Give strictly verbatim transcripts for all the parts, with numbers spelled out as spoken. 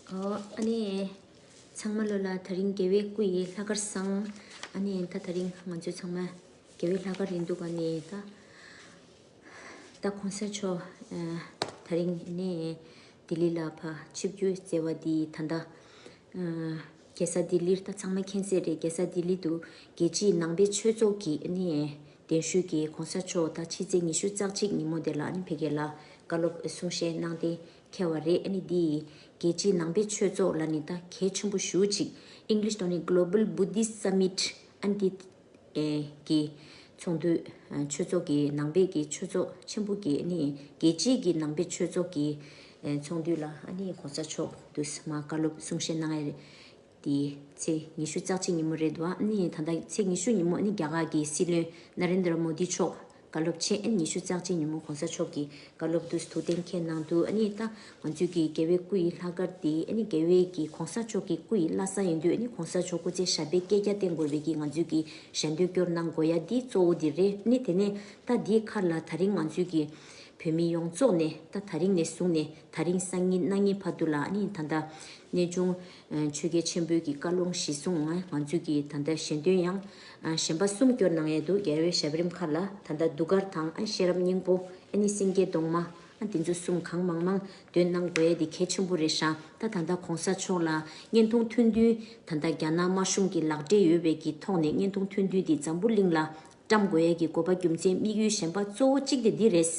ཨོ། ཨ་ནི། ཚང་མ་ལོ་ལ་དེ་རིང་རྒྱལ་བའི་སྐུ་ཡི་ལྷག་དཀར་བཟང་། ཨ་ནི་ད་དེ་རིང་ང་ཚོ་ཚང་མ་རྒྱལ་བའི་ལྷག་དཀར་ཡིན་འདུག་ཨ་ནི་ད། ད་གོང་ས་མཆོག་ཨ་དེ་རིང་ནས་ལྡི་ལི་ལ་ཕར་ཆིབས་བསྒྱུར་མཛད་པ་འདི་ད་ལྟ་ཨ་རྒྱལ་ས་ལྡི་ལིར། ད་ཚང་མ་མཁྱེན་གསལ་རེད། རྒྱལ་ས་ལྡི་ལི་དུ་རྒྱལ་སྤྱིའི་ནང་པའི་ཆོས་ཚོགས་ཀྱི་ཨ་ནི་གདན་ཞུས་ཀྱིས་གོང་ས་མཆོག་ད་ཕྱི་ཚེས་ཉི་ཤུ་རྩ་གཅིག་ཉིན་མོ་དེ་ལ་ཨ་ནི་ཕ་གི་ལ་བཀའ་སློབ་གསུང་བཤད་གནང་སྟེ་འཁེལ་བ་རེད། ཨ་ནི་འདི་རྒྱལ་སྤྱིའི་ནང་པའི་ཆོས་ཚོགས་ལ་ནི་ད་གལ་ཆེན་པོ་ཞེ་པོ་ཅིག English ཐོག་ནས་Global Buddhist Summit ཨ་ནི་འདི་ཨེ་གི་ཚོགས་འདུ། ཨ་ཆོས་ཚོགས་ཀྱི་ནང་པའི་གི་ཆོས་ཚོགས་ཆེན་པོ་གི་ཨ་ནི་རྒྱལ་སྤྱིའི་གི་ནང་པའི་ཆོས་ཚོགས་ཀྱི་ཨེ་ཚོགས་འདུ་ལ་ཨ་ནི་གོང་ས་མཆོག་དུས་མ་བཀའ་སློབ་གསུང་བཤད་གནང་ཡ་རེད། དེ་ཚེས་ཉི་ཤུ་རྩ་གཅིག་ཉིན་མོ་རེད་འདུག་ཨ་ནི་ད་ལྟ་ཚེས་ཉི་ཤུ་ཉིན་མོ་ཨ་ནི་རྒྱ་གར་གྱི་སྲིད་བློན་ན་རེན་དྲ་མོ་དི་མཆོག་བཀའ་སློབ་ཆེན་ཨ་ནི་ཉི་ཤུ་རྩ་གཅིག་ཉིན་མོ་གོང་ས་མཆོག་གིས་བཀའ་སློབ་དུ་ཐུགས་གཏན་འཁེལ་གནང་འདུག་ཨ་ནི་ད་ང་ཚོའི་གི་རྒྱལ་བའི་སྐུ་ཡི་ལྷག་དཀར་དེ་ཨ་ནི་རྒྱལ་བའི་གི་གོང་ས་མཆོག་གི་སྐུ་ཡི་བླ་གཟའ་ཡིན་དུས་ཨ་ནི་གོང་ས་མཆོག་སྐུ་ཚེ་ཞབས་པད་བསྐལ་བརྒྱར་བརྟན་དགོས་པའི་གི་ང་ཚོའི་གི་ཞལ་འདོན་སྐྱོར་གནང་དགོས་ཡ་འདི་གཙོ་བོ་འདི་རེད། ཨ་ནི་དེ་ནས་ད་འདིའི་ཁར་ལ་དེ་རིང་ང་ཚོའི་གི་བོད་མི་ཡོངས་རྫོགས་ནས་ད་དེ་རིང་ནས་བཟུང་ནས་དེ་རིང་སང་ཉིན་གནངས་ཉིན་བར་དུ་ལ་ཨ་ནི་ད་ལྟ་གནས་ཆུང་ཆོས་རྒྱལ་ཆེན་པོའི་གི་བཀའ་ལུང་གཞི་བཟུང་ང་ང་ཚོའི་གི་ད་ལྟ་ཞལ་འདོན་ཡང་གཞན་པ་གསུམ་སྐྱོར་གནང་ཡས་འདུག་རྒྱལ་བའི་ཞབས་རིམ་ཁག་ལ་ད་ལྟ་གདུགས་དཀར་དང་ཨ་ཤེས་རབ་སྙིང་པོ་ཨ་ནི་སེང་གེ་གདོང་མ་ཨ་དེ་ཚོ་གསུམ་གང་མང་མང་འདོན་གནང་དགོས་ཡས་དེ་གལ་ཆེན་པོ་རེད་ཤག་ད་ད་ལྟ་གོང་ས་མཆོག་ལ་བརྙན་ཐུང་ཐུང་ཐུང་ད་ལྟ་རྒྱ་ནག་དམར་གཞུང་གི་ལག་འབྲེལ་ཡོད་པའི་གི་ཐོག་ནས་བརྙན་ཐུང་ཐུང་ཐུང་དེ་འཛམ་བུ་གླིང་ལ་བཀྲམ་དགོས་ཡས་ཀྱི་དགོས་པ་རྒྱུ་མཚན་དམིགས་ཡུལ་གཞན་པ་གཙོ་བོ་གཅིག་དེ་འདི་རེད་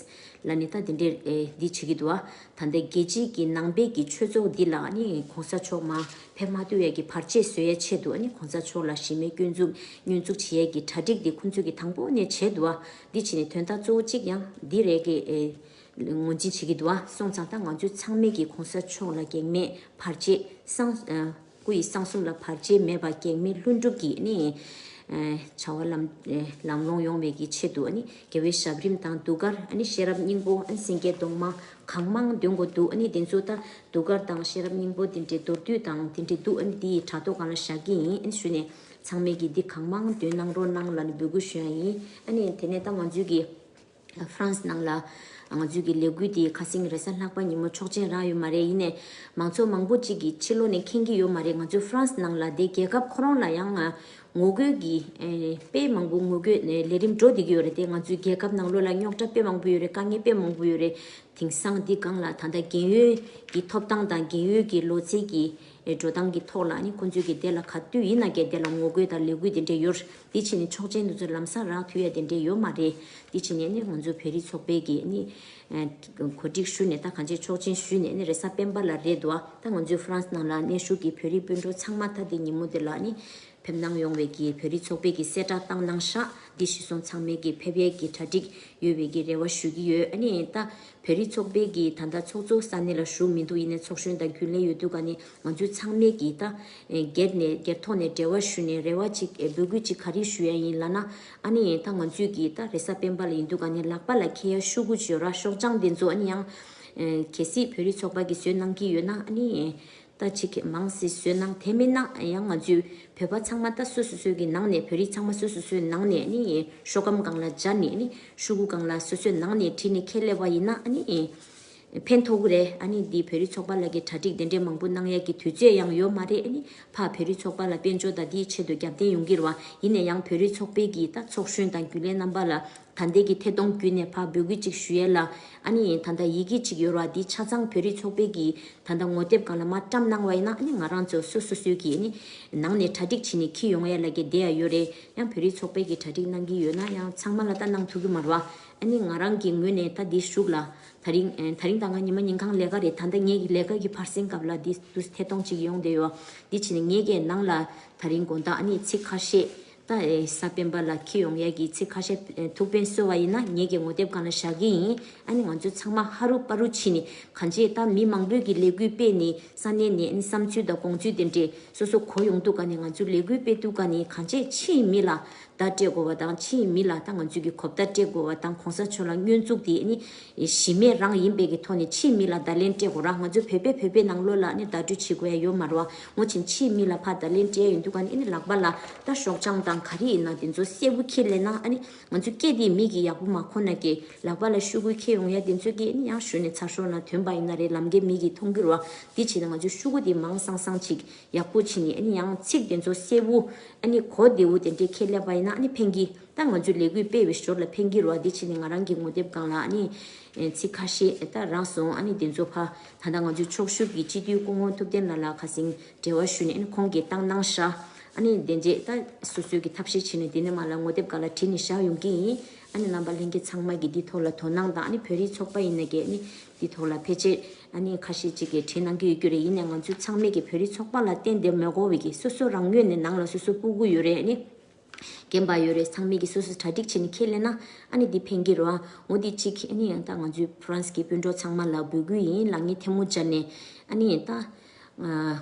ལ་ནི་ད་དེ་འདྲས་ཨེ་འདི་བྱེད་ཀྱི་འདུག་ཨ། ད་ལྟའི་རྒྱལ་སྤྱིའི་གི་ནང་པའི་གི་ཆོས་ཚོགས་འདི་ལ་ནི་གོང་ས་མཆོག་མར་ཕེབས་མ་ཐུབ་ཡས་ཀྱི་བར་ཆད་བཟོ་ཡས་ཆེད་དུ་ཨ་ནི་གོང་ས་མཆོག་ལ་གཞི་མེད་སྐྱོན་འཛུགས་བསྙོན་འཛུགས་བྱེད་ཡས་ཀྱི་གྲ་སྒྲིག་འདི་ཁོང་ཚོས་ཀྱི་དང་པོ་ནས་བྱས་འདུག་ཨ། འདི་བྱས་ནས་དོན་དག་གཙོ་བོ་གཅིག་ཡང་འདི་རེད་ཀྱི་ཨེ་ངོས་འཛིན་བྱེད་ཀྱི་འདུག་ཨ། སོང་ཙང་ད་ང་ཚོས་ཚང་མས་ཀྱི་གོང་ས་མཆོག་ལ་གེགས་མེད་བར་ཆད་སངས་ཨ། སྐུ་ཡི་གསང་གསུམ་ལ་བར་ཆད་མེད་པ་གེགས་མེད་ལྷུན་གྲུབ་ཀྱི་ནི་ཨ་བྱ་བ་ལམ་ཨ་ལམ་ལྷོང་ཡོང་བའི་གི་ཆེད་དུ་ཨ་ནི་རྒྱལ་བའི་ཞབས་རིམ་དང་གདུགས་དཀར་ཨ་ནི་ཤེས་རབ་སྙིང་པོ་ཨ་ནི་སེང་གེ་གདོང་མ་གང་མང་འདོན་དགོས་འདུག་ཨ་ནི་དེ་ཚོ་ད་གདུགས་དཀར་དང་ཤེས་རབ་སྙིང་པོ་དེ་འདྲའི་མདོར་བསྡུས་དང་དེ་འདྲའི་འདུག་ཨ་ནི་དེ་ཡི་དྲ་ཐོག་སྒང་ལ་བཞག་གི་ཡིན། ཨ་ནི་ཞུས་ནས་ཚང་མས་ཀྱི་འདི་གང་མང་འདོན་གནང་རོགས་གནང་ལ་ནི་འབོད་སྐུལ་ཞུ་ཡ་ཡིན། ཨ་ནི་དེ་ནས་ད་ང་ཚོའི་གི་ཧྥ་རན་སི་ནང་ལ་ང་ཚོའི་གི་ལས་འགུལ་དེ་ཁ་སང་རེས་གཟའ་ལྷག་པ་ཉིན་མོ་ཆོག་མཆན་རག་ཡོད་མ་རེད། ཡིན་ནའི་མང་ཚོགས་མང་པོ་ཅིག་གིས་ཕྱི་ལོགས་ནས་མཁྱེན་གྱི་ཡོད་མ་རེད། ང་ཚོའི་ཧྥ་རན་སི་ནང་ལ་དེ་རྒྱལ་ཁབ་ཁོ་རང་ལ་ཡང་ངོ་རྒོལ་གྱི་ཨེ་དཔེ་མང་པོ་ངོ་རྒོལ་ནས་ལས་རིམ་འགྲོ་བསྡད་ཀྱི་ཡོད་རེད། དེ་ང་ཚོའི་རྒྱལ་ཁབ་ནང་ལོགས་ལ་རྙོག་དྲ་དཔེ་མང་པོ་ཡོད་རེད། དཀའ་ངལ་དཔེ་མང་པོ་ཡོད་རེད། དེང་སང་འདི་སྒང་ལ་ད་ལྟ་རྒན་ཡོལ་གྱི་ཐོབ་ཐང་དང་རྒན་ཡོལ་གྱི་ལོ་ཚད་ཀྱི་ཨེ་འགྲོ་སྟངས་ཀྱི་ཐོག་ལ་ནི་ཁོང་ཚོས་ཀྱི་དེ་ལ་ག་དུས་ཡིན་ན་ཀྱང་དེ་ལ་ངོ་རྒོལ་དང་ལས་འགུལ་དེ་འདྲ་ཡོད། དེ་ཕྱིན་ནས་ཆོག་མཆན་དེ་ཚོ་ལམ་སང་རག་ཐུབ་ཡ་དེ་འདྲ་ཡོད་མ་རེད། དེ་ཕྱིན་ནས་ནི་ང་ཚོ་བོད་རིགས་ཚོགས་པའི་གི་ནི་ཨེ་གོ་སྒྲིག་ཞུས་ནས་ད་གང་ཅི་ཆོག་མཆན་ཞུས་ནས་ནི་རེས་གཟའ་སྤེན་པ་ལ་རེད་འདུག་ད་ང་ཚོའི་ཧྥ་རན་སི་ནང་ལ་གནས་བཞུགས་ཀྱི་བོད་རིགས་སྤུན་གྲོགས་ཚང་མ་ད་དེ་ཉིན་མོ་དེ་ལ་ནི་ཕེབས་གནང་ཡོང་བའི་གི་བོད་རིགས་ཚོགས་པའི་གི་གསལ་བསྒྲགས་བཏང་གནང་ཤག་འདི་གཞི་བཟུང་ཚང་མས་གི་ཕེབས་ཡས་གི་གྲ་སྒྲིག་ཡོད་པའི་གི་རེ་བ་ཞུ་གི་ཡོད། ཨ་ནི་ད་བོད་རིགས་ཚོགས་པའི་གི་ད་ལྟ་ཚོགས་གཙོ་ས་གནས་ལ་བཞུགས་མི་འདུག་ཡིན་ནའི་ཚོགས་གཞོན་དང་རྒྱུན་ལས་ཡོད་དུས་ག་ནི་ང་ཚོའི་ཚང་མས་གི་ད་སྒེར་ནས་སྒེར་ཐོག་ནས་འབྲེལ་བ་ཞུས་ནས་རེ་བ་ཅིག་འབོད་སྐུལ་ཅིག་ག་རེ་ཞུ་ཡ་ཡིན་ལབ་ན། ཨ་ནི་ད་ང་ཚོས་གི་ད་རེས་གཟའ་སྤེན་པ་ལ་ཡིན་དུས་ག་ནི་ལག་པ་ལ་འཁྱེར་ཡ་ཤོག་གུ་ཅིག་ཡོད་ར། ཤོག་བྱང་དེ་ཚོ་ཨ་ནི་ཡང་གལ་སྲིད་བོད་རིགས་ཚོགས་པ་གི་བཟོས་གནང་གི་ཡོད་ན་ཨ་ནི། ད་ཅིག་མང་སེ་བཟོས་གནང་། དེ་མིན་ན་ཡང་ང་ཚོའི་བོད་པ་ཚང་མ་ད་སོ་སོ་སོའི་གི་ནང་ནས་བོད་རིགས་ཚང་མ་སོ་སོ་སོའི་ནང་ནས་ནི་ཤོག་སྒམ་སྒང་ལ་སྦྱར་ནས་ནི་ཤོག་གུ་སྒང་ལ་སོ་སོའི་ནང་ནས་བྲིས་ནས་ཁྱེར་སླེབས་པ་ཡིན་ན་ཨ་ནི་ཕན་ཐོགས་ཀྱི་རེད། ཨ་ནི་འདི་བོད་རིགས་ཚོགས་པ་ལ་གི་གྲ་སྒྲིག་དེ་འདྲས་མང་པོ་གནང་ཡ་གི་དུས་ཚོད་ཡང་ཡོད་མ་རེད། ཨ་ནི་ཕ་བོད་རིགས་ཚོགས་པ་ལ་དཔལ་འབྱོར་དང་འདིའི་ཆེད་དུ་རྒྱབ་རྟེན་ཡོང་གི་རེད་བ། ཡིན་ན་ཡང་བོད་རིགས་ཚོགས་པའི་གི་ད་ཚོགས་གཞོན་དང་རྒྱུན་ལས་རྣམ་པ་ལ་ད་ལྟའི་གི་ཐད་གཏོང་བརྒྱུད་ནས་ཕར་འབོད་སྐུལ་ཅིག་ཞུ་ཡས་ལ། ཨ་ནི་ད་ལྟ་ཡི་གེ་ཅིག་ཡོད་ར། འདི་ཆ་ཚང་བོད་རིགས་ཚོགས་པའི་གི་ད་ལྟ་ངོ་དེབ་སྒང་ལ་མར་བཀྲམ་གནང་བ་ཡིན་ན་ཨ་ནི་ང་རང་ཚོ་སོ་སོ་སོའི་གི་ཨ་ནི་ནང་ནས་གྲ་སྒྲིག་བྱས་ནས་འཁྱེར་ཡོང་ཡས་ལ་གི་བསྡད་ཡ་ཡོད་རེད། ཡང་བོད་རིགས་ཚོགས་པའི་གི་གྲ་སྒྲིག་གནང་གི་ཡོད་ན་ཡང་ཚང་མ་ལ་ད་གནང་ཐུབ་ཀྱི་མ་རེད་བ། ཨ་ནི་ང་རང་གི་ངོས་ནས་ད་འདི་ཞུགས་ལ་ད་རིང་ཨེ་ད་རིང་ད་ང་ཉི་མ་ཉིན་གང་ལས་ཀ་རེད། ད་ལྟ་ངེད་ཀྱི་ལས་ཀ་གི་བར་གསེང་སྐབས་ལ་འདི་དུས་ཐད་གཏོང་ཅིག་ཡོང་བསྡད་ཡོད། འདི་བྱས་ནས་ངེད་ཀྱི་ནང་ལ་ད་རིང་དགོང་དག་ཨ་ནི་ཚིག་ཁ་ཤས། ད་ཨེ་གཟའ་སྤེན་པ་ལ་འཁྱེར་ཡོང་ཡ་གི་ཚིག་ཁ་ཤས་ཨེ་ཐུགས་ཕན་གསོས་པ་ཡིན་ན་ངེད་ཀྱི་ངོ་དེབ་སྒང་ལ་བཞག་གི་ཡིན། ཨ་ནི་ང་ཚོ་ཚང་མ་ཧ་རུ་པ་རུ་ཕྱིན་ནས་གང་ཅི་ད་མི་མང་པོས་ཀྱི་ལས་འགུལ་སྤེལ་ནས་ས་གནས་ནས་ཨ་ནི་བསམ་ཚུལ་དང་དགོངས་ཚུལ་དེ་འདྲས་སོ་སོ་གོ་ཡོང་དུས་ག་ནས་ང་ཚོ་ལས་འགུལ་སྤེལ་དུས་ག་ནས་གང་ཅི་ཕྱིའི་མི་ལ་བརྡ་སྤྲད་དགོས་པ་དང་ཕྱིའི་མི་ལ་ད་ང་ཚོ་གི་གོ་བརྡ་སྤྲད་དགོས་པ་དང་གོང་ས་མཆོག་ལ་བསྙོན་འཛུགས་དེ་ཨ་ནི་གཞི་མེད་རང་ཡིན་པའི་གི་ཐོག་ནས་ཕྱིའི་མི་ལ་བརྡ་ལན་སྤྲད་དགོས་ར། ང་ཚོ་བོད་པས་བོད་པའི་ནང་ལོགས་ལ་ཨ་ནི་བརྡ་སྤྲོད་བྱེད་དགོས་ཡ་ཡོད་མ་རེད་བ། ངོ་ཆེན་ཕྱིའི་མི་ལ་ཕར་བརྡ་ལན་སྤྲད་ཡ་ཡོང་དུས་ག་ནས་ཨ་ནི་ལག་པ་ལ་ད་ཤོག་བྱང་དང་། ག་རེ་ཡིན་ན་དེ་ཚོ་གསལ་པོ་ཁྱེར་ལེན་ན། ཨ་ནི་ང་ཚོ་སྐད་དེ་མི་གི་ཡག་པོ་མ་གོ་ན་གི་ལག་པ་ལ་ཤོག་གུ་ཁྱེར་ཡོང་ཡ་དེ་ཚོ་གི་ཨ་ནི་ཡང་ཞུ་ནས་ཚར་ཤོག་ན་ཐོན་པ་ཡིན་ན་རེད། ལམ་ཁའི་མི་གི་མཐོང་གི་རེད་བ། དེ་བྱས་ན་ང་ཚོ་ཤོག་གུ་དེ་མང་སང་སང་ཅིག་ཡག་པོ་བྱས་ནས། ཨ་ནི་ཡང་ཚིག་དེ་ཚོ་གསལ་པོ་ཨ་ནི་གོ་བདེ་བོ་དེ་འདྲས་ཁྱེར་ལེན་པ་ཡིན་ན་ཨ་ནི་ཕན་གི། ད་ང་ཚོ་ལས་འགུལ་སྤེལ་བའི་ཞོར་ལ་ཕན་གི་རེད་བ། དེ་བྱས་ནས་ང་རང་གི་ངོ་དེབ་སྒང་ལ་ཨ་ནི་ཚིག་ཁ་ཤས་ད་རག་སོང་། ཨ་ནི་དེ་ཚོ་ཕར་ད་ལྟ་ང་ཚོའི་ཕྱོགས་བཞུགས་ཀྱི་སྤྱི་འཐུས་སྐུ་ངོ་ཐུབ་བསྟན་ལགས་ལ་ཁ་སང་འབྲེལ་བ་ཞུས་ནས། ཨ་ནི་ཁོང་གིས་བཏང་གནང་ཤག་ཨ་ནི་དེ་རྗེས་ད་སོ་སོའི་གི་ཐབས་ཤེས་བྱས་ནས་དེ་ནས་མར་ལ་ངོ་དེབ་སྒང་ལ་བྲིས་ནས་བཞག་ཡོང་གི་ཡིན། ཨ་ནི་རྣམ་པ་ལྷན་རྒྱས་ཚང་མ་གིས་འདི་ཐོག་ལ་དོ་སྣང་དང་། ཨ་ནི་བོད་རིགས་ཚོགས་པ་ཡིན་ན་གི་ཨ་ནི་འདི་ཐོག་ལ་ཕལ་ཆེར་ཨ་ནི་ཁ་ཤས་ཅིག་གིས་བྲིས་གནང་གི་ཡོད་རྒྱུ་རེད། ཡིན་ནའི་ང་ཚོ་ཚང་མས་གི་བོད་རིགས་ཚོགས་པ་ལ་བརྟེན་ཏེ་མི་དགོས་པའི་གི་སོ་སོ་རང་ངོས་ནས་ནང་ལ་སོ་སོ་ཕྲུ་གུ་ཡོད་རེད། ཨ་ནི་རྒན་པ་ཡོད་རེད། ཚང་མས་ཀྱིས་སོ་སོ་གྲ་སྒྲིག་བྱས་ནས་ཁས་ལེན་ན་ཨ་ནི་འདི་ཕན་གྱི་རེད་བ། འོ་འདི་གཅིག་ཨ་ནི་ཡང་ད་ང་ཚོའི་ཕ་རན་སི་གི་སྤུན་གྲོགས་ཚང་མ་ལ་འབོད་སྐུལ་ཡིན། ལག་གཉིས་ཐལ་མོ་སྦྱར་ནས་ཨ་ནི་ཡང་ད་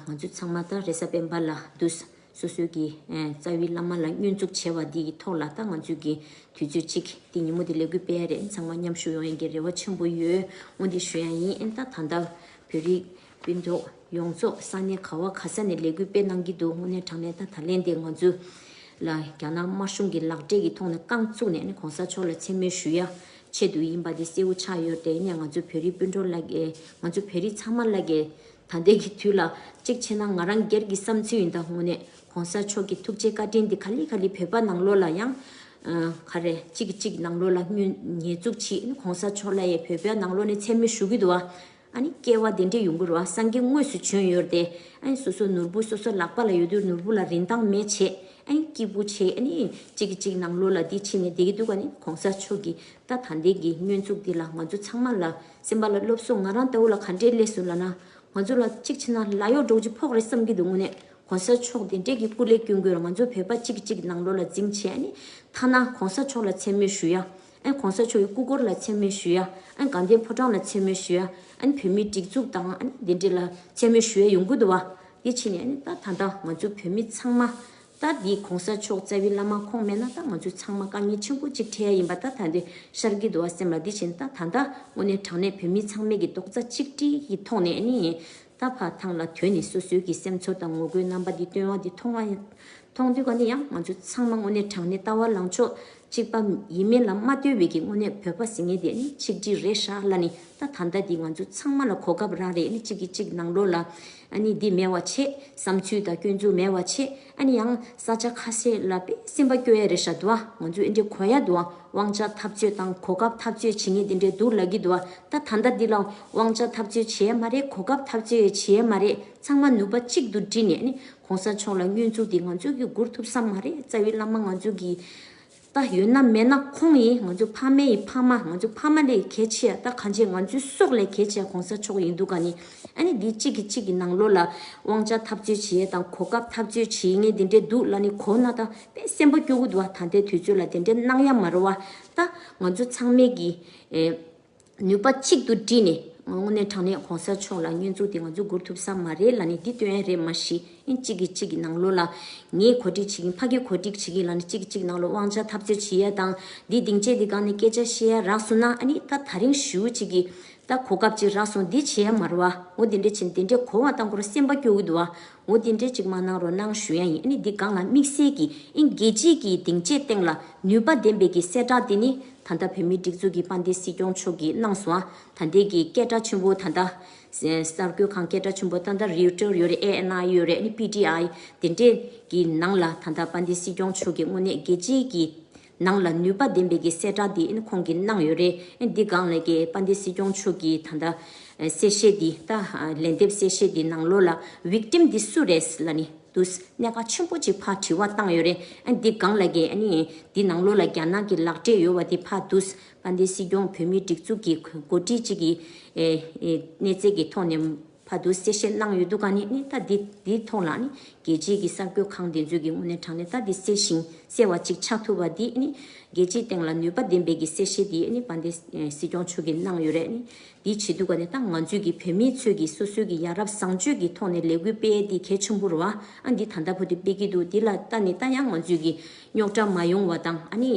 ང་ཚོ་ཚང་མ་ད་རེས་གཟའ་སྤེན་པ་ལ་འདུག་སོ་སོའི་གི་རྩ་བའི་བླ་མ་ལ་བསྙོན་འཛུགས་བྱས་པ་འདིའི་ཐོག་ལ་ད་ང་ཚོའི་གི་དུས་ཚོད་གཅིག་འདི་ཉིན་མོ་འདི་ལས་འགུལ་སྤེལ་ཡ་རེད། ཚང་མ་མཉམ་ཞུགས་ཡོང་ཡ་གི་རེ་བ་ཆེན་པོ་ཡོད། འོ་འདི་ཞུ་ཡ་ཡིན། ཨ་ནི་ད་ད་ལྟ་བོད་རིགས་སྤུན་གྲོགས་ཡོངས་རྫོགས་ས་གནས་ག་བ་ག་ས་ནས་ལས་འགུལ་སྤེལ་གནང་གི་འདུག་དངོས་གནས་དྲང་གནས་ད་ད་ལན་དེ་ང་ཚོ་ལ་རྒྱ་ནག་དམར་གཞུང་གི་ལག་འབྲེལ་གྱི་ཐོག་ནས་རྐང་བཙུགས་ནས་ཨ་ནི་གོང་ས་མཆོག་ལ་མཚན་སྨད་ཞུ་ཡ་ཆེད་དུ་ཡིན་པ་དེ་གསལ་པོ་ཆགས་ཡོད་རེད། ཨ་ནི་ང་ཚོ་བོད་རིགས་སྤུན་གྲོགས་ལ་གི་ང་ཚོ་བོད་རིགས་ཚང་མ་ལ་གི་ད་ལྟའི་གི་དུས་ལ་གཅིག་བྱས་ན་ང་རང་སྒེར་གྱི་བསམ་ཚུལ་ཡིན། ད་དངོས་གནས་གོང་ས་མཆོག་གི་ཐུགས་རྗེ་བཀའ་དྲིན་འདི་ག་ལེ་ག་ལེ་བོད་པ་ནང་ལོགས་ལ་ཡང་ག་རེ་གཅིག་གིས་གཅིག་ནང་ལོགས་ལ་ཉེས་འཛུགས་བྱེད། གོང་ས་མཆོག་ལ་ཡང་བོད་པའི་ནང་ལོགས་ནས་མཚན་སྨད་ཞུ་གི་འདུག་བ། ཨ་ནི་སྐལ་བ་དེ་འདྲས་ཡོང་གི་རེད་བ། སངས་རྒྱས་དངོས་སུ་བྱོན་ཡོད་རེད་དེ། ཨ་ནི་སོ་སོ་ནོར་བུ་སོ་སོ་ལག་པ་ལ་ཡོད་དུས་ནོར་བུ་ལ་རིན་ཐང་མེད་བྱས། ཨ་ནི་སྐྱིད་པོ་བྱས། ཨ་ནི་གཅིག་གིས་གཅིག་ནང་ལོགས་ལ་འདི་བྱས་ནས་བསྡད་ཀྱི་འདུག་ཨ་ནི་གོང་ས་མཆོག་གིས་ད་ད་ལྟའི་གི་བསྙོན་འཛུགས་འདི་ལ་ང་ཚོ་ཚང་མ་ལ་སེམས་པ་ལ་སློབ་གསོ་ང་རང་ལྟ་བུ་ལ་ག་འདྲས་སླེབས་སོང་ལབ་ན། ང་ཚོ་ལ་གཅིག་བྱས་ན་ལ་གཡོག་འདྲ་བོ་ཅིག་ཕོག་རེད་བསམ་གྱི་འདུག་དངོས་གནས་གོང་ས་མཆོག་དེ་འདྲས་ཀྱི་སྐུ་ལས་བསྐྱོན་དགོས་ར། ང་ཚོ་བོད་པ་གཅིག་གིས་གཅིག་ནང་ལོགས་ལ་འཛིང་བྱས། ཨ་ནི་ཐ་ན་གོང་ས་མཆོག་ལ་མཚན་སྨད་ཞུ་ཡ། ཨ་ནི་གོང་ས་མཆོག་གི་སྐུ་འཁོར་ལ་མཚན་སྨད་ཞུ་ཡ། ཨ་ནི་དགའ་ལྡན་ཕོ་བྲང་ལ་མཚན་སྨད་ཞུ་ཡ། ཨ་ནི་བོད་མིའི་སྒྲིག་འཛུགས་དང་ཨ་ནི་འདི་འདྲས་ལ་མཚན་སྨད་ཞུ་ཡ་ཡོང་གི་འདུག་བ། དེ་བྱས་ནས་ཨ་ནི་ད་ད་ལྟ་ང་ཚོ་བོད་མི་ཚང་མ་ད་འདི་གོང་ས་མཆོག་རྩ་བའི་བླ་མ་ཁོང་མེད་ན་ད་ང་ཚོ་ཚང་མ་དཀའ་ངལ་ཆེན་པོ་ཅིག་འཕྲད་ཡ་ཡིན་པ་ད་ད་འདི་ཤར་གྱི་འདུག་བ་སེམས་ལ། དེ་བྱས་ནས་ད་ད་ལྟ་དངོས་གནས་དྲང་གནས་བོད་མི་ཚང་མས་ཀྱི་རྡོག་རྩ་གཅིག་སྒྲིལ་གྱི་ཐོག་ནས་ཨ་ནི་ད་ཕར་ཐང་ལ་དོན་ནས་སོ་སོའི་གི་སེམས་ཚོར་དང་ངོ་རྒོལ་རྣམ་པ་འདི་སྟོན་པ་འདི་མཐོང་བ་མཐོང་དུས་ག་ནས་ཡང་ང་ཚོ་ཚང་མ་དངོས་གནས་དྲང་གནས་ལྟ་བ་ལངས་ཕྱོགས་གཅིག་པ་ཡིན་མིན་ལ་མ་ལྟོས་པའི་གི་དངོས་གནས་བོད་པ་ཟེར་མཁན་དེ་ནི་ཆིག་སྒྲིལ་རེད་ཤག་ལབ་ནས། ད་ད་ལྟ་འདི་ང་ཚོ་ཚང་མ་ལ་གོ་སྐབས་རག་རེད། ནི་གཅིག་གིས་གཅིག་ནང་ལོགས་ལ་ཨ་ནི་འདི་མེད་པ་བྱས། བསམ་ཚུལ་དང་སྐྱོན་འཛུགས་མེད་པ་བྱས། ཨ་ནི་ཡང་ས་ཆ་ཁ་ཤས་ལ་དཔེ་སེམས་པ་སྐྱོ་ཡ་རེད་ཤག་འདུག་ཨ། ང་ཚོ་འདི་འདྲ་གོ་ཡ་འདུག་ཨ། དབང་ཆ་འཐབ་རྩོད་དང་གོ་སྐབས་འཐབ་རྩོད་བྱེད་མཁན་འདི་འདྲ་འདུག་ལབ་ཀྱི་འདུག་ཨ། ད་ད་ལྟ་འདི་ལ་དབང་ཆ་འཐབ་རྩོད་བྱེད་ཡ་མ་རེད། གོ་སྐབས་འཐབ་རྩོད་བྱེད་ཡ་མ་རེད། ཚང་མ་ནུས་པ་གཅིག་ཏུ་བསྒྲིལ་ནས་ནི་གོང་ས་མཆོག་ལ་བསྙོན་འཛུགས་འདི་ང་ཚོ་གིས་སྒུར་ཐུབ་ས་མ་རེད། རྩ་བའི་བླ་མ་ང་ཚོ་གི་ད་ཡོད་ན་མེད་ན་ཁོང་ཡིན། ང་ཚོ་ཕ་མ་ཡི་ཕ་མ། ང་ཚོ་ཕ་མ་ལས་གལ་ཆེ་ཡ། ད་གང་ཅི་ང་ཚོའི་སྲོག་ལས་གལ་ཆེ་ཡ་གོང་ས་མཆོག་ཡིན་འདུག་ག་ནི། ཨ་ནི་འདི་གཅིག་གིས་གཅིག་གི་ནང་ལོགས་ལ་དབང་ཆ་འཐབ་རྩོད་བྱེད་ཡས་དང་གོ་སྐབས་འཐབ་རྩོད་བྱེད་མཁན་འདི་འདྲས་འདུག་ལབ་ནི་གོ་ན་ད་དཔེ་སེམས་པ་སྐྱོ་གི་འདུག་བ། ད་ལྟའི་དུས་ཚོད་ལ་དེ་འདྲས་གནང་ཡ་མ་རེད་བ། ད་ང་ཚོ་ཚང་མས་གི་ཨེ་ནུས་པ་གཅིག་ཏུ་བསྒྲིལ་ནས་དངོས་གནས་དྲང་གནས་གོང་ས་མཆོག་ལ་བསྙོན་འཛུགས་དེ་ང་ཚོ་སྒུར་ཐུབ་ས་མ་རེད་ལབ་ནས་འདི་སྟོན་ཡ་རེད། མ་གཞི་ཨིན་གཅིག་གིས་གཅིག་གི་ནང་ལོགས་ལ་ངས་གོ་སྒྲིག་བྱེད་ཀྱིན། ཕ་གི་གོ་སྒྲིག་བྱེད་ཀྱིན་ལབ་ནས་གཅིག་གིས་གཅིག་ནང་ལོགས་དབང་ཆ་འཐབ་རྩོད་བྱེད་ཡ་དང་འདི་སྡིངས་ཆ་འདི་སྒང་ནས་སྐད་ཆ་བཤད་ཡ་རག་སོང་ན། ཨ་ནི་ད་ད་རིང་ཞུ་གཅིག་གིས་ད་གོ་སྐབས་ཅིག་རག་སོང་འདི་བྱེད་ཡ་མ་རེད་བ། འོ་དེ་འདྲ་བྱས་ནས་དེ་འདྲའི་གོ་བ་བཏང་ཁོ་རང་སེམས་པ་སྐྱོ་གི་འདུག་བ། འོ་དེ་འདྲས་ཅིག་མ་གནང་རོགས་གནང་ཞུ་ཡ་ཡིན། ཨ་ནི་འདི་སྒང་ལ་དམིགས་བསལ་གྱིས་ཨིན་རྒྱལ་སྤྱིའི་གི་སྡིངས་ཆའི་སྟེང་ལ་ནུས་པ་ལྡན་པའི་གི་གསལ་བསྒྲགས་འདི་ནི་ད་ལྟ་བོད་མིའི་སྒྲིག་འཛུགས་ཀྱི་དཔལ་ལྡན་སྲིད་སྐྱོང་མཆོག་གིས་གནང་སོང་ཨ། ད་ལྟའི་གི་སྐད་སྒྲ་ཆེན་པོ་ད་ལྟ་གསར་འགོད་ཁང་སྐད་སྒྲ་ཆེན་པོ་ད་ལྟ་རོའི་ཊར་ཡོད་རེད། ཨེ་ཨེན་ཨའི་ཡོད་རེད། ཨ་ནི་པི་ཊི་ཨའི་དེ་འདྲས་ཀྱི་ནང་ལ་ད་ལྟ་དཔལ་ལྡན་སྲིད་སྐྱོང་མཆོག་གིས་དངོས་གནས་རྒྱལ་སྤྱིའི་གི་ནང་ལ་ནུས་པ་ལྡན་པའི་གི་གསལ་བསྒྲགས་འདི་ཨ་ནི་ཁོང་གིས་གནང་ཡོད་རེད། ཨ་ནི་འདི་སྒང་ལ་གི་དཔལ་ལྡན་སྲིད་སྐྱོང་མཆོག་གིས་ད་ལྟ་གསལ་བཤད་འདི་ད་ལན་འདེབས་གསལ་བཤད་འདི་ནང་ལོགས་ལ་ཝིག་ཊིམ་འདི་སུ་རེད་ལབ་ནི་འདུག་གནད་འགག་ཆེན་པོ་ཅིག་ཕར་དྲི་བ་བཏང་ཡོད་རེད། ཨ་ནི་འདི་སྒང་ལ་གི་ཨ་ནི་འདི་ནང་ལོགས་ལ་རྒྱ་ནག་གི་ལག་འབྲེལ་ཡོད་པ་འདི་ཕར་འདུག་དཔལ་ལྡན་སྲིད་སྐྱོང་བོད་མིའི་སྒྲིག་འཛུགས་ཀྱི་འགོ་ཁྲིད་ཅིག་གི་ཨེ་ཨེ་གནས་ཚད་ཀྱི་ཐོག་ནས་ཕར་དུ་གསལ་བཤད་གནང་ཡོད་འདུག་ག་ནི། ནི་ད་འདི་འདིའི་ཐོག་ལ་ནི་རྒྱལ་སྤྱིའི་གི་གསར་འགོད་ཁང་དེ་ཚོས་ཀྱི་དངོས་གནས་དྲང་གནས་ད་འདི་གསལ་ཞིང་གསལ་བ་ཅིག་ཆགས་ཐུབ་པ་འདི་ནི་རྒྱལ་སྤྱིའི་སྟེང་ལ་ནུས་པ་ལྡན་པའི་གི་གསལ་བཤད་འདི་ནི་དཔལ་ལྡན་སྲིད་སྐྱོང་མཆོག་གིས་གནང་ཡོད་རེད། ནི་འདི་བྱེད་འདུག་ག་ནི་ད་ང་ཚོས་ཀྱི་བོད་མིའི་ཚོས་ཀྱི་སོ་སོའི་གི་ཡ་རབས་བཟང་སྤྱོད་ཀྱི་ཐོག་ནས་ལས་འགུལ་སྤེལ་འདི་གལ་ཆེན་པོ་རེད་བ། ཨ་འདི་ད་ལྟ་བར་དུ་སྤེལ་གྱི་འདུག་འདི་ལ་ལྟ་ནི་ད་ཡང་ང་ཚོས་ཀྱི་རྙོག་དྲ་མ་ཡོང་བ་དང་། ཨ་ནི་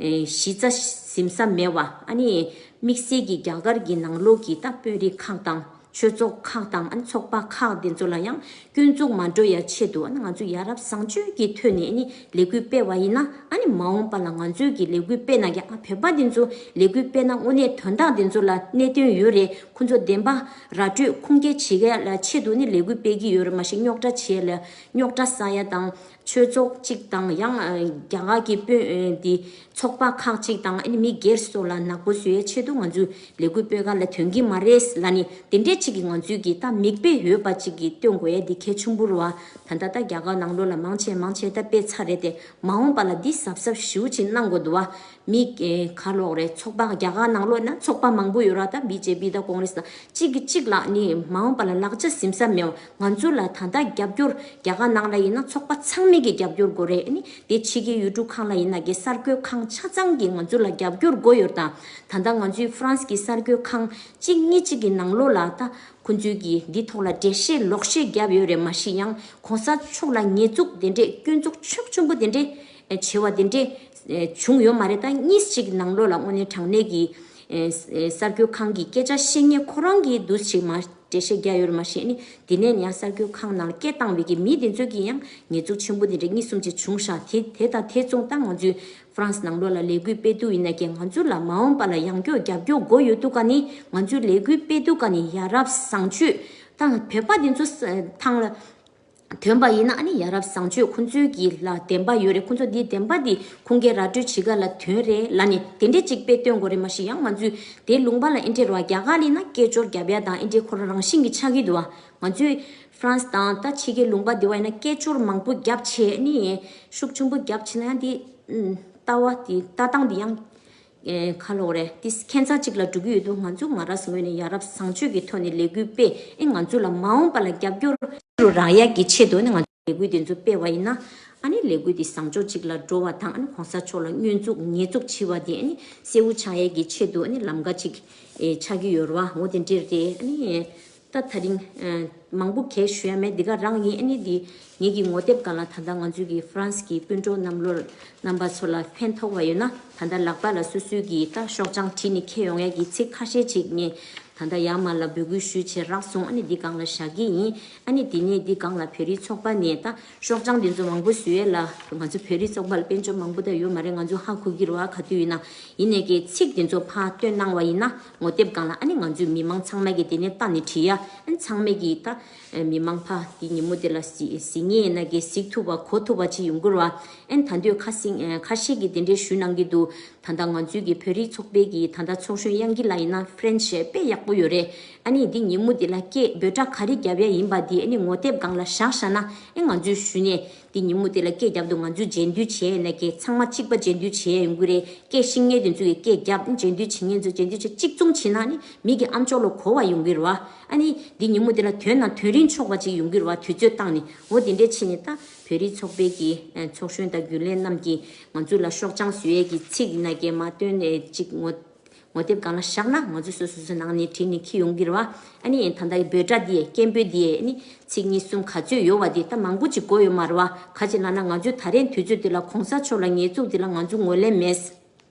ཨེ་གཞི་རྩ་ཟིན་ས་མེད་པ། ཨ་ནི་དམིགས་བསལ་གྱི་རྒྱ་གར་གྱི་ནང་ལོགས་ཀྱི་ད་དཔོན་རིགས་ཁག་དང་ ཆོས་ཚོགས་ཁག་དང་ཨ་ནི་ཚོགས་པ་ཁག་དེ་ཚོ་ལ་ཡང་སྐྱོན་འཛུགས་མ་འགྲོ་ཡ་ཆེད་དུ་ཨ་ནི་ང་ཚོ་ཡ་རབས་བཟང་སྤྱོད་ཀྱི་ཐོག་ནས་ཨ་ནི་ལས་འགུལ་སྤེལ་བ་ཡིན་ན། ཨ་ནི་མ་འོངས་པ་ལ་ང་ཚོས་ཀྱི་ལས་འགུལ་སྤེལ་ན་ཀྱང་ཨ་བོད་པ་དེ་ཚོ་ལས་འགུལ་སྤེལ་ན་དངོས་གནས་དོན་དག་དེ་ཚོ་ལ་གནད་དོན་ཡོད་རེད། ཁོ་ཚོ་བདེན་པ་ར་སྤྲོད་ཁུངས་སྐྱེལ་བྱེད་ཡ་ལ་ཆེད་དུ་ནི་ལས་འགུལ་སྤེལ་གྱི་ཡོད་རེད། མ་གཞི་རྙོག་དྲ་བྱེད་ཡ་ལ་རྙོག་དྲ་ཟ་ཡ་དང་། ཆོས་ཚོགས་གཅིག་དང་ཡང་ཨ་རྒྱ་གར་གྱི་དཔོན་ཨ་འདི་ཚོགས་པ་ཁག་གཅིག་དང་ཨ་ནི་མི་སྒེར་སོགས་ལ་ནག་པོ་བཟོ་ཡའི་ཆེད་དུ་ང་ཚོས་ལས་འགུལ་སྤེལ་ག་ལ་དོན་གྱི་མ་རེད་ལབ་ནི་དེ་འདྲས་གཅིག་གིས་ང་ཚོས་ཀྱི་ད་མིག་དཔེ་ཡོད་པ་གཅིག་གིས་སྟོན་དགོས་ཡ་འདི་གལ་ཆེན་པོ་རེད་བ། ད་ལྟ་ད་རྒྱ་གར་ནང་ལོགས་ལ་མང་ཆེ་མང་ཆེ་ད་དཔེ་ཚར་རེད་དེ། མ་འོངས་པ་ལ་འདི་གཟབ་གཟབ་ཞེ་པོ་ཅིག་གནང་དགོས་འདུག་བ། མི་ཨེ་ག་ལོག་རེད། ཚོགས་པ་རྒྱ་གར་ནང་ལོགས་ན་ཚོགས་པ་མང་པོ་ཡོད་ར། ད་བི་ཇེ་པི་དང་ཀོང་རེས་དང་གཅིག་གིས་གཅིག་ལ་ནི་མ་འོངས་པ་ལ་ལག་ཆ་ཟིན་ས་མེད། ང་ཚོ་ལ་ད་ལྟ་རྒྱབ་སྐྱོར་རྒྱ་གར་ནང་ལ་ཡིན་ན་ཚོགས་པ་ཚང་མས་ཀྱི་རྒྱབ་སྐྱོར་དགོས་རེད། ནི་དེ་ཕྱི་རྒྱལ་ཡུལ་གྲུ་ཁག་ལ་ཡིན་ན་གི་གསར་འགོད་ཁང་ཆ་ཚང་གིས་ང་ཚོ་ལ་རྒྱབ་སྐྱོར་དགོས་ཡོད། ད་ད་ལྟ་ང་ཚོའི་ཧྥ་རན་སི་གི་གསར་འགོད་ཁང་གཅིག་གཉིས་གཅིག་གི་ནང་ལོགས་ལ་ད་ཁོ་ཚོས་ཀྱི་འདི་ཐོག་ལ་འགྲེལ་བཤད་ལོག་བཤད་བརྒྱབ་ཡོད་རེད། མ་གཞི་ཡང་གོང་ས་མཆོག་ལ་ཉེས་འཛུགས་དེ་འདྲས་སྐྱོན་འཛུགས་ཆོག་ཆུང་པོ་དེ་འདྲས་བྱེད་པ་དེ་འདྲས་བྱུང་ཡོད་མ་རེད། ད་གཉིས་གཅིག་ནང་ལོགས་ལ་དངོས་གནས་དྲང་གནས་ཀྱི་ཨེ་ཨེ་གསར་འགོད་ཁང་གི་སྐད་ཆ་བཤད་མཁན་ཁོ་རང་གིས་འདུག་ཅིག་མ་འགྲེལ་བཤད་རྒྱག་ཡོད་རེད། མ་གཞི་ནི་དེ་ནས་ཡང་གསར་འགོད་ཁང་ནང་ལ་སྐད་བཏང་བའི་གི་མི་དེ་ཚོ་གིས་ཡང་ཉེས་འཛུགས་ཆེན་པོ་དེ་འདྲ་གཉིས་གསུམ་ཅིག་བྱུང་ཤག་དེ་དེ་དང་དེ་མཚུངས་ད་ང་ཚོས་ཧྥ་རན་སི་ནང་ལོགས་ལ་ལས་འགུལ་སྤེལ་དུས་ཡིན་ན་ཀྱང་ང་ཚོ་ལ་མ་འོངས་པ་ལ་ཡང་སྐྱོ་རྒྱབ་སྐྱོར་དགོས་ཡོད་དུས་ཀ་ནི་ང་ཚོས་ལས་འགུལ་སྤེལ་དུས་ཀ་ནི་ཡ་རབས་བཟང་སྤྱོད་དང་བོད་པ་དེ་ཚོ་ཐང་ལ། ཐོན་པ་ཡིན་ན་ཨ་ནི་ཡ་རབས་བཟང་སྤྱོད་ཁོང་ཚོའི་གི་ལ་བདེན་པ་ཡོད་རེད། ཁོང་ཚོ་འདི་བདེན་པ་འདི་ཁུངས་སྐྱེལ་ར་སྤྲོད་བྱེད་ག་ལ་ཐོན་རེད་ལ་ནི་དེ་འདྲས་གཅིག་དཔེ་སྟོན་དགོས་རེད། མ་གཞི་ཡང་ང་ཚོས་དེ་ལུང་པ་ལ་ཨེ་འདྲས་རེད་བ། རྒྱ་གར་ལ་ཡིན་ན་སྐད་ཅོར་རྒྱབ་ཡ་དང་ཨེ་འདྲས་ཁོ་རང་རང་བཞིན་གྱི་ཆགས་ཀྱི་འདུག་བ། ང་ཚོས་ཧྥ་རན་སི་དང་ད་ཕྱི་རྒྱལ་ལུང་པ་འདི་བ་ཡིན་ན་སྐད་ཅོར་མང་པོ་རྒྱབ་བྱས་ནི་ཤུགས་ཆེན་པོ་རྒྱབ་བྱས་ན་ཡང་འདི་ཨུམ་ལྟ་བ་འདི་ལྟ་སྟངས་འདི་ཡང་ཨེ་ཁ་ལོག་རེད། ཏིས་ཁྱད་མཚར་ཅིག་ལ་འགྲོ་གི་ཡོད་དུས་ང་ཚོ་ང་རང་ངོས་ནས་ཡ་རབས་བཟང་སྤྱོད་ཀྱི་ཐོག་ནས་ལས་འགུལ་སྤེལ། ཨེ་ང་ཚོ་ལ་མ་འོངས་པ་ལ་རྒྱབ་སྐྱོར་རུ་རག་ཡག་གི་ཆེད་དུ་ནི་ང་ཚོ་ལས་འགུལ་དེ་ཚོ་སྤེལ་བ་ཡིན་ན། ཨ་ནི་ལས་འགུལ་དེ་བཟང་ཕྱོགས་ཅིག་ལ་འགྲོ་བ་དང་ཨ་ནི་གོང་ས་མཆོག་ལ་བསྙོན་འཛུགས་ཉེས་འཛུགས་བྱས་པ་དེ་ཨ་ནི་གསལ་བོ་ཆགས་ཡག་གི་ཆེད་དུ་ཨ་ནི་ལམ་ཁ་ཅིག་ཨེ་ཆགས་ཀྱི་ཡོད་རེད་བ། འོ་དེ་འདྲས་རེད། ཨ་ནི། ད་ད་རིང་ཨ་མང་པོ་གས་ཞུ་ཡ་མེད། འདི་ག་རང་ཡིན། ཨ་ནི་འདི་ངེད་ཀྱི་ངོ་དེབ་སྒང་ལ་ད་ལྟ་ང་ཚོའི་གི་ཧྥ་རན་སི་གི་སྤུན་གྲོགས་རྣམས་ལོར་རྣམ་པ་ཚོ་ལ་ཕན་ཐོགས་པ་ཡོད་ན་ད་ལྟ་ལག་པ་ལ་སོ་སོའི་གི་ད་ཤོག་བྱང་བྲིས་ནས་འཁྱེར་ཡོང་ཡ་གི་ཚིག་ཁ་ཤས་ཅིག་ངས་ད་ལྟ་ཡར་མར་ལ་འབོད་སྐུལ་ཞུས་བྱས་རག་སོང་། ཨ་ནི་འདི་སྒང་ལ་བཞག་གི་ཡིན། ཨ་ནི་འདི་ནས་འདི་སྒང་ལ་བོད་རིགས་ཚོགས་པ་ནས་ད་ཤོག་བྱང་འདི་ཚོ་མང་པོ་བཟོ་ཡས་ལ་ང་ཚོ་བོད་རིགས་ཚོགས་པ་ལ་དཔལ་འབྱོར་མང་པོ་ད་ཡོད་མ་རེད། ང་ཚོ་ཧ་གོ་གི་རེད་བ། ག་དུས་ཡིན་ན། ཡིན་ནས་ཀྱི་ཚིག་འདི་ཚོ་ཕར་བཏོན་གནང་བ་ཡིན་ན་ངོ་དེབ་སྒང་ལ་ཨ་ནི་ང་ཚོའི་མི་མང་ཚང་མ་གི་དེ་ནས་ལྟ་ནས་བྲིས་ཡ། ཨ་ནི་ཚང་མས་ཀྱི་ད་མི་མང་ཕར་འདི་ཉིན་མོ་དེ་ལ་གཟིགས་གཟིགས་ངེས་ཡིན་ན་གི་གཟིགས་ཐུབ་པ་གོ་ཐུབ་པ་ཅིག་ཡོང་གི་རེད་བ། ཨ་ནི་ད་འདོད་ཁ་སིང་ཁ་ཤས་ཀྱི་དེ་འདྲའི་ཞུ་གནང་གི་འདུག་ད་ལྟ་ང་ཚོའི་གི་བོད་རིགས་ཚོགས་པའི་གི་ད་ལྟ་ཚོགས་གཞོན་དབྱངས་སྐྱིད་ལགས་ཡིན་ན་ཧྥ་རན་སི་དཔེ་ཡག་པོ་ཡོད་རེད། ཨ་ནི་འདི་ཉིན་མོ་དེ་ལ་སྐད་འབོད་སྒྲ་ག་རེ་རྒྱབ་ཡ་ཡིན་པ་འདི་ཨ་ནི་ངོ་དེབ་སྒང་ལ་བཞག་བཞག་ན་ཨེ་ང་ཚོས་ཞུས་ནས། དེ་ཉིན་མོ་དེ་ལ་སྐད་རྒྱབ་དུས་ང་ཚོས་རྗེས་མཐུད་བྱས་ཡིན་ན་ཀྱེ་ཚང་མ་གཅིག་པ་རྗེས་མཐུད་བྱས་ཡོང་གི་རེད། སྐད་ཤེས་མཁན་དེ་ཚོས་ཀྱི་སྐད་རྒྱབ། རྗེས་མཐུད་བྱེད་མཁན་ཚོས་རྗེས་མཐུད་བྱས། གཅིག་མཚུངས་བྱས་ན་ནི་མི་གི་ཨམ་ཅོག་ལ་གོ་བ་ཡོང་གི་རེད་བ། ཨ་ནི་འདི་ཉིན་མོ་དེ་ལ་ཐོན་ན་ཐོན་རིན་ཆོག་པ་ཅིག་ཡོང་གི་རེད་བ། དུས་ཚོད་བཏང་ནས། འོ་དེ་འདྲས་བྱས་ནས་ད་བོད་རིགས་ཚོགས་པའི་གི་ཚོགས་གཞོན་དང་རྒྱུན་ལས་རྣམས་ཀྱིས་ང་ཚོ་ལ་ཤོག་བྱང་བཟོ་ཡས་ཀྱི་ཚིག་ཡིན་ན་ཀྱེ་མ་བཏོན་ནས་ཅིག་ངོ་ངོ་དེབ་སྒང་ལ་བཞག་ན་ང་ཚོ་སོ་སོ་སོའི་ནང་ནས་བྲིས་ནས་འཁྱེར་ཡོང་གི་རེད་བ། ཨ་ནི་ད་ལྟ་འབོད་སྒྲ་འདི་སྐད་འབོད་འདི་ཨ་ནི་ཚིག་གཉིས་གསུམ་ག་ཚོད་ཡོད་བ་འདི་ད་མང་པོ་ཅིག་གོ་ཡོད་མ་རེད་བ། ག་ཅི་ལབ་ན་ང་ཚོས་ད་རེས་དུས་ཚོད་འདི་ལ་གོང་ས་མཆོག་ལ་ཉེས་འཛུགས་འདི་ལ་ང་ཚོ་ངོས་ལེན་མེད།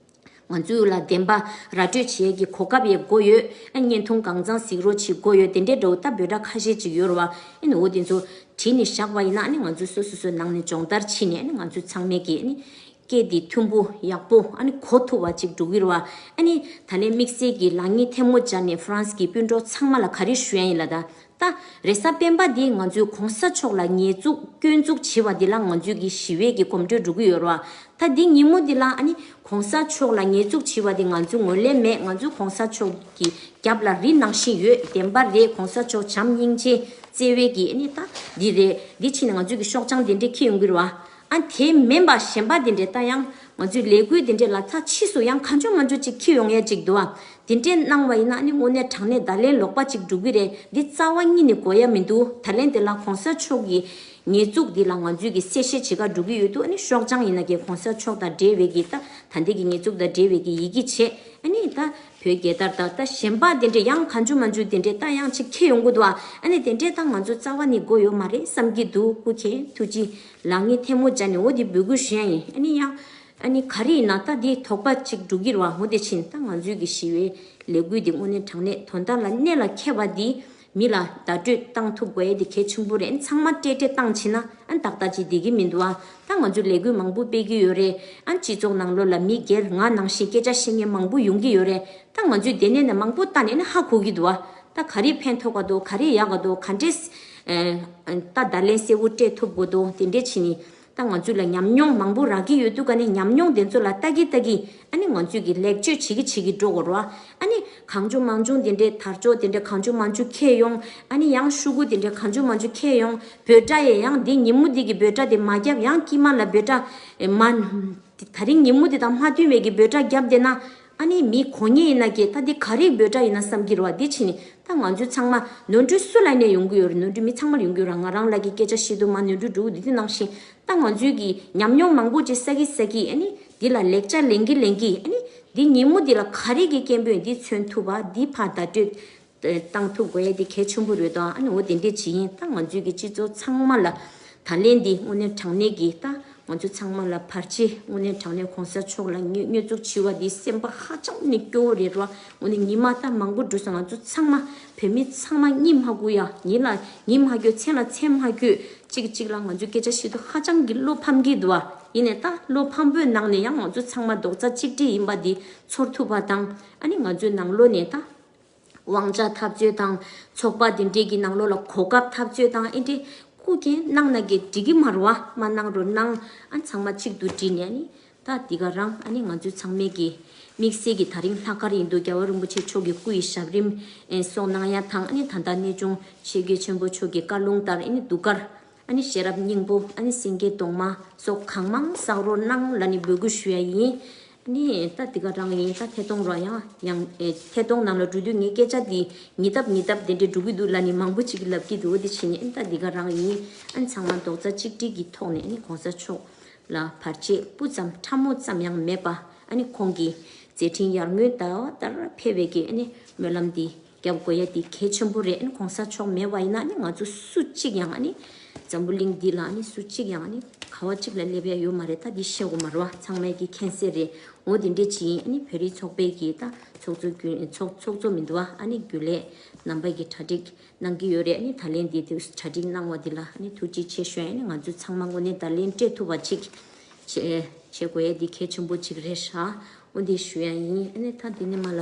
ང་ཚོ་ལ་བདེན་པ་ར་སྤྲོད་བྱེད་ཡས་ཀྱི་གོ་སྐབས་ཡང་དགོས་ཡོད། ཨ་བརྙན་ཐུང་གང་ཚང་གཟིགས་རོགས་བྱེད་དགོས་ཡོད། དེ་འདྲའི་འདྲ་བོ་ད་འབོད་སྒྲ་ཁ་ཤས་ཅིག་ཡོད་རེད་བ། ཨ་ནི་འོ་དེ་ཚོ་བྲིས་ནས་བཞག་པ་ཡིན་ན་ཨ་ནི་ང་ཚོ་སོ་སོ་སོའི་ནང་ནས་སྦྱོང་བརྡར་བྱས་ནས་ཨ་ནི་ང་ཚོ་ཚང་མས་ཀྱི་ཨ་ནི། སྐད་འདི་མཐུན་པོ་ཡག་པོ་ཨ་ནི་གོ་ཐུབ་པ་ཅིག་འགྲོ་གི་རེད་བ། ཨ་ནི་ད་ལན་དམིགས་བསལ་གྱི་ལག་གཉིས་ཐལ་མོ་སྦྱར་ནས་ཧྥ་རན་སི་གི་སྤུན་གྲོགས་ཚང་མ་ལ་ག་རེ་ཞུ་ཡ་ཡིན་ལབ་ད། ད་རེས་གཟའ་སྤེན་པ་འདི་ང་ཚོའི་གོང་ས་མཆོག་ལ་ཉེས་འཛུགས་སྐྱོན་འཛུགས་བྱས་པ་འདི་ལ་ང་ཚོའི་གི་ཞི་བའི་གི་གོམ་བགྲོད་འགྲོ་གི་ཡོད་རེད་བ། ད་འདི་ཉིན་མོ་འདི་ལ་ཨ་ནི་གོང་ས་མཆོག་ལ་ཉེས་འཛུགས་བྱས་པ་འདི་ང་ཚོ་ངོས་ལེན་མེད། ང་ཚོ་གོང་ས་མཆོག་གི་རྒྱབ་ལ་རི་ནང་བཞིན་ཡོད། བདེན་པ་རེད། གོང་ས་མཆོག་བྱམས་སྙིང་རྗེ་བརྩེ་བའི་གི་ཨ་ནི་ད་འདི་རེད། འདི་ཕྱིན་ནས་ང་ཚོའི་གི་ཤོག་བྱང་འདི་འདྲས་འཁྱེར་ཡོང་གི་རེད་བ། ཨ་དེ་མིན་པ་གཞན་པ་དེ་འདྲས་ད་ཡང་ང་ཚོའི་ལས་འགུལ་དེ་འདྲས་ལ་ད་ཕྱིས་སུ་ཡང་གང་བྱུང་མང་བྱུང་ཅིག་འཁྱེར་ཡོང་ཡ་ཅིག་འདུག་ཨ། དེ་འདྲས་གནང་བ་ཡིན་ན་ཨ་ནི་དངོས་གནས་དྲང་གནས་བརྡ་ལན་ལོག་པ་ཅིག་འགྲོ་གི་རེད། འདི་རྩ་བ་ཉིད་ནས་དགོས་ཡ་མི་འདུག་ད་ལན་དེ་ལ་གོང་ས་མཆོག་གི་ཉེས་འཛུགས་འདི་ལ་ང་ཚོས་ཀྱི་གསལ་བཤད་བྱེད་ག་འགྲོ་གི་ཡོད་དུས་ཨ་ནི་ཤོག་བྱང་ཡིན་ན་ཀྱི་གོང་ས་མཆོག་དང་འབྲེལ་བའི་གི་ད་ད་ལྟའི་གི་ཉེས་འཛུགས་དང་འབྲེལ་བའི་གི་ཡི་གེ་བྱས། ཨ་ནི་ད་བོད་རྒྱལ་དར་དང་ད་གཞན་པ་དེ་འདྲས་ཡང་གང་བྱུང་མང་བྱུང་དེ་འདྲས་ད་ཡང་ཅིག་འཁྱེར་ཡོང་གི་འདུག་ཨ། ཨ་ནི་དེ་འདྲས་ད་ང་ཚོ་རྩ་བ་ནས་དགོས་ཡོད་མ་རེད་བསམ་གྱི་འདུག་སྐུ་མཁྱེན་ཐུགས་རྗེ་ལགས། ངས་ཐལ་མོ་སྦྱར་ནས་འོ་དེ་འབོད་སྐུལ་ཞུ་ཡ་ཡིན། ཨ་ནི་ཡང་ཨ་ནི་ག་རེ་ཡིན་ན་ད་དེ་དོགས་པ་ཅིག་འགྲོ་གི་རེད་བ། འོ་དེ་ཕྱིན་ད་ང་ཚོའི་གི་ཞི་བའི་ལས་འགུལ་འདི་དངོས་གནས་དྲང་གནས་དོན་དག་ལ་གནད་ལ་འཁེལ་བ་འདི་ མི་ལ་བརྡ་སྤྲོད་བཏང་ཐུབ་དགོས་ཡས་དེ་གལ་ཆེན་པོ་རེད། ཨ་ནི་ཚང་མ་སྤྲད་སྤྲད་བཏང་ཕྱིན་ན་ཨ་ནི་ཏག་ཏག་ཅིག་བསྡད་ཀྱི་མི་འདུག་ཨ། ད་ང་ཚོས་ལས་འགུལ་མང་པོ་སྤེལ་གྱི་ཡོད་རེད། ཨ་ནི་སྤྱི་ཚོགས་ནང་ལོགས་ལ་མི་སྒེར་ང་ནང་བཞིན་སྐད་ཆ་བཤད་མཁན་མང་པོ་ཡོང་གི་ཡོད་རེད། ད་ང་ཚོས་དེ་ནས་ནས་མང་པོ་བལྟས་ནས་ཨ་ནི་ཧ་གོ་གི་འདུག་ཨ། ད་ག་རེ་ཕན་ཐོགས་ག་འདུག་ག་རེ་ཡག་ག་འདུག་ག་འདྲས་ཨ་ད་བརྡ་ལན་གསལ་པོ་སྤྲད་ཐུབ་དགོས་འདུག་དེ་འདྲས་བྱས་ནས། ད་ང་ཚོ་ལ་ཉམས་མྱོང་མང་པོ་རག་གི་ཡོད་དུས་ཀ་ནས་ཉམས་མྱོང་དེ་ཚོ་ལ་ལྟ་གི་ལྟ་གི་ཨ་ནི་ང་ཚོས་ཀྱི་ལེགས་བཅོས་བྱེད་ཀྱི་བྱེད་ཀྱི་འགྲོ་དགོས་རེད་བ། ཨ་ནི་གང་བྱུང་མང་བྱུང་དེ་འདྲའི་དར་ལྕོག་དེ་འདྲ་གང་བྱུང་མང་བྱུང་ཁྱེར་ཡོང་། ཨ་ནི་ཡང་ཤོག་གུ་དེ་འདྲ་གང་བྱུང་མང་བྱུང་ཁྱེར་ཡོང་། འབོད་སྒྲ་ཡས་ཡང་དེ་ཉིན་མོ་དེ་གི་འབོད་སྒྲ་དེ་མ་བརྒྱབ། ཡང་དཀྱིལ་མ་ལ་འབོད་སྒྲ་མ་ད་རིང་ཉིན་མོ་དེ་དང་མ་མཐུན་པའི་གི་འབོད་སྒྲ་བརྒྱབ་བསྡད་ན། ཨ་ནི་མི་གོ་མཁན་ཡིན་ན་ཀྱེ་ད་འདི་ག་རེ་འབོད་སྒྲ་ཡིན་ན་བསམ་གྱི་རེད་བ། འདི་ཕྱིན་ནས་ད་ང་ཚོ་ཚང་མ་ནོར་འཁྲུལ་སུ་ལ་ནས་ཡོང་གི་ཡོད་རེད། ནོར་འཁྲུལ་མི་ཚང་མར་ཡོང་གི་ཡོད་རེད། ང་རང་ལ་གི་སྐད་ཆ་བཤད་དུས་མ་ནོར་འཁྲུལ་འགྲོ་གི་འདུག་དེ་ནང་བཞིན་ད་ང་ཚོའི་གི་ཉམས་མྱོང་མང་པོ་ཅིག་བསགས་ཀྱི་བསགས་ཀྱི་ཨ་ནི་འདི་ལ་ལེགས་ཆ་ལེན་གྱི་ལེན་གྱི་ཨ་ནི་འདི་ཉིན་མོ་འདི་ལ་ག་རེ་གི་སྐད་འབོད་འདི་མཚོན་ཐུབ་པ་འདི་ཕར་བརྡ་སྤྲོད་བཏང་ཐུབ་དགོས་ཡ་དེ་གལ་ཆེན་པོ་རེད་དོ། ཨ་ནི་འོ་དེ་འདྲས་བྱེད་ཡིན། ད་ང་ཚོའི་གི་སྤྱི་ཚོགས་ཚང་མ་ལ་ད་ལན་འདི་དངོས་གནས་དྲང་གནས་ཀྱི་ད་ང་ཚོ་ཚང་མ་ལ་བར་ཆད། དངོས་གནས་དྲང་གནས་གོང་ས་མཆོག་ལ་བསྙོན་བསྙོན་འཛུགས་བྱེད་པ་འདི་སེམས་པ་ཧ་ཅང་ནས་སྐྱོ་བོ་རེད་རོ། དངོས་གནས་ཉི་མ་ད་མང་པོ་འགྲོ་སོང་། ང་ཚོ་ཚང་མ་བོད་མི་ཚང་མ་གཉིད་མ་ཁུག་ཡ། ཉིན་ལ་ཉིན་མ་ཁུག་མཚན་ལ་མཚན་མ་ཁུག་གཅིག་གཅིག་ལ་ང་ཚོ་སྐད་ཆ་བཤད་དུས་ཧ་ཅང་གི་བློ་ཕམ་གྱི་འདུག་བ། ཡིན་ནའི་ད་བློ་ཕམ་པོའི་ནང་ནས་ཡང་ང་ཚོ་ཚང་མ་རྡོག་རྩ་གཅིག་སྒྲིལ་ཡིན་པ་འདི་ཚོར་ཐུབ་པ་དང་། ཨ་ནི་ང་ཚོའི་ནང་ལོགས་ནས་ད་དབང་ཆ་འཐབ་རྩོད་དང་ཚོགས་པ་འདི་འདྲས་ཀྱི་ནང་ལོགས་ལ་གོ་སྐབས་འཐབ་རྩོད་དང་ཨེ་འདྲས་སྐུ་མཁྱེན་གནང་ན་གི་འགྲིག་གི་མ་རེད་བ། མ་གནང་རོགས་གནང་། ཨ་ཚང་མ་གཅིག་ཏུ་བསྒྲིལ་ནས་ཨ་ནི་ད་འདི་ག་རང་ཨ་ནི་ང་ཚོའི་ཚང་མས་ཀྱི་དམིགས་བསལ་གྱི་ད་རིང་ལྷག་དཀར་ཡིན་འདུག་རྒྱལ་བ་རིན་པོ་ཆེ་མཆོག་གི་སྐུ་ཡི་ཞབས་རིམ་ཨེ་སོགས་གནང་ཡ་དང་། ཨ་ནི་ད་ལྟ་གནས་ཆུང་ཆེ་དགེ་ཆེན་པོ་མཆོག་གི་བཀའ་ལུང་ལྟར་ཨ་ནི་གདུགས་དཀར་ཨ་ནི་ཤེས་རབ་སྙིང་པོ་ཨ་ནི་སེང་གེ་གདོང་མ་སོགས་གང་མང་བསགས་རོགས་གནང་ལབ་ནས་འབོད་སྐུལ་ཞུ་ཡ་ཡིན། ཨ་ནི་ད་འདི་ག་རང་ཡིན། ད་ཐད་གཏོང་ར་ཡང་ཡང་ཨེ་ཐད་གཏོང་ནང་ལ་འགྲོ་དུས་ངའི་སྐད་ཆ་འདི་ཉིས་ལྡབ་ཉིས་ལྡབ་དེ་འདྲས་འགྲོ་གི་འདུག་ལབ་ནས་མང་པོ་ཅིག་གིས་ལབ་ཀྱི་འདུག་དེ་བྱས་ནས་ཨ་ནི་ད་འདི་ག་རང་ཡིན། ཨ་ནི་ཚང་མ་རྡོག་རྩ་གཅིག་སྒྲིལ་གྱི་ཐོག་ནས་ཨ་ནི་གོང་ས་མཆོག་ལ་བར་ཆད་སྤུ་ཙམ་ཕྲ་མོ་ཙམ་ཡང་མེད་པ། ཨ་ནི་ཁོང་གི་མཛད་འཕྲིན་ཡར་ངོའི་ཟླ་བ་ལྟར་འཕེལ་བའི་གི་ཨ་ནི་སྨོན་ལམ་འདི་རྒྱབ་དགོས་ཡ་འདི་གལ་ཆེན་པོ་རེད། ཨ་ནི་གོང་ས་མཆོག་མེད་པ་ཡིན་ན་ཨ་ནི་ང་ཚོ་སུ་གཅིག་ཡང་ཨ་ནི་འཛམ་བུ་གླིང་འདི་ལ་ཨ་ནི་སུ་གཅིག་ཡང་ཨ་ནི་ག་བ་གཅིག་ལ་སླེབས་ཡ་ཡོད་མ་རེད། ད་འདི་བཤད་དགོས་མ་རེད་བ། ཚང་མས་ཀྱི་མཁྱེན་གསལ་རེད། འོ་དེ་འདྲས་ཅིག་ཡིན། ཨ་ནི་བོད་རིགས་ཚོགས་པའི་གི་ད་ཚོགས་གཙོ་རྒྱུན་ཚོགས་ཚོགས་གཙོ་མི་འདུག་བ། ཨ་ནི་རྒྱུན་ལས་རྣམ་པ་གི་གྲ་སྒྲིག་གནང་གི་ཡོད་རེད། ཨ་ནི་ད་ལན་འདི་དུས་གྲ་སྒྲིག་གནང་བ་འདི་ལ་ཨ་ནི་ཐུགས་རྗེ་ཆེ་ཞུ་ཡ། ཨ་ནི་ང་ཚོ་ཚང་མ་དངོས་གནས་ད་ལན་སྤྲད་ཐུབ་པ་ཅིག་བྱེད་བྱེད་དགོས་ཡ་འདི་གལ་ཆེན་པོ་ཅིག་རེད་ཤག་འོ་འདི་ཞུ་ཡ་ཡིན། ཨ་ནི་ད་འདི་ནས་མ་ལ་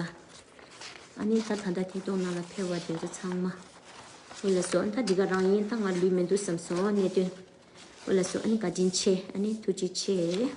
ཨ་ནི་ད་ད་ལྟ་ཐད་གཏོང་ནང་ལ་ཕེབས་པ་དེ་ཚོ་ཚང་མ་འོ་ལགས་སོ། ཨ་ནི་ད་འདི་ག་རང་ཡིན། ད་ང་ལུས་མི་འདུག་བསམ་སོང་གནད་དོན། འོ་ལགས་སོ། ཨ་ནི་བཀའ་དྲིན་ཆེ། ཨ་ནི་ཐུགས་རྗེ་ཆེ།